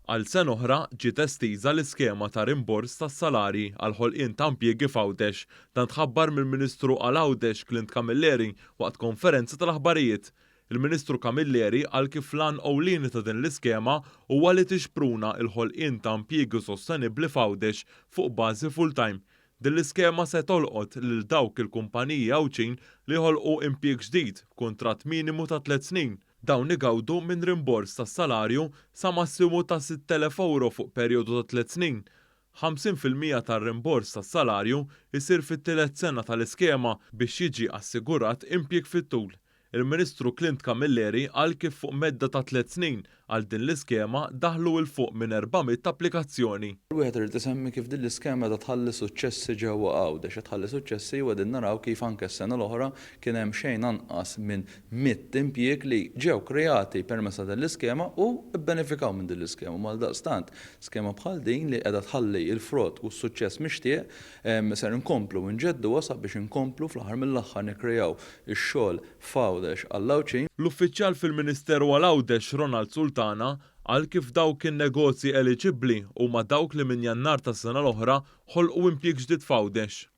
Għal sena oħra ġiet estiża l-iskema ta' rimbors tas-salarji għall-ħolqien ta' impjiegi f'Għawdex. Dan tħabbar mill-Ministru għal Għawdex Clint Camilleri waqt konferenza tal-aħbarijiet. Il-Ministru Camilleri qal kif l-għan ewlieni ta' din l-iskema huwa li tixpruna l-ħolqien ta' impjiegi sostenibbli f'Għawdex fuq bażi full-time. Din l-iskema se tolqot lil dawk il-kumpaniji Għawdxin li joħolqu impjieg ġdid b'kuntratt minimu ta' tliet snin. Dawn igawdu minn rimbors tas-salarju sa massimu ta' 6,000 ewro fuq perjodu ta' tliet snin. 50% tar-rimbors tas-salarju jsir fit-tielet sena tal-iskema biex jiġi assigurat impjieg fit-tul. Il-Ministru Clint Camilleri qal kif fuq medda ta' tliet snin għal din l-iskema daħlu 'l fuq minn 400 applikazzjoni. Wieħed irid isemmi kif din l-iskema qiegħda tħalli suċċessi ġewwa Għawdex, qed tħalli suċċessi u qegħdin naraw kif anke s-sena l-oħra kien hemm xejn anqas minn 100 impjieg li ġew kreati permezz ta' din l-iskema u bbenefikaw minn din l-iskema. U għaldaqstant, skema bħal din li qiegħda tħalli l-frott u s-suċċess mixtieq, ser inkomplu nġedduha sabiex inkomplu fl-aħħar mill-aħħar nikkreaw ix-xogħol f'Għawdex għall-Għawdxin. L-uffiċjal fil-Ministeru għal Għawdex Ronald Sultana qal kif dawk in-negozji eliġibbli huma dawk li minn Jannar tas-sena l-oħra ħolqu impjieg ġdid f'Għawdex.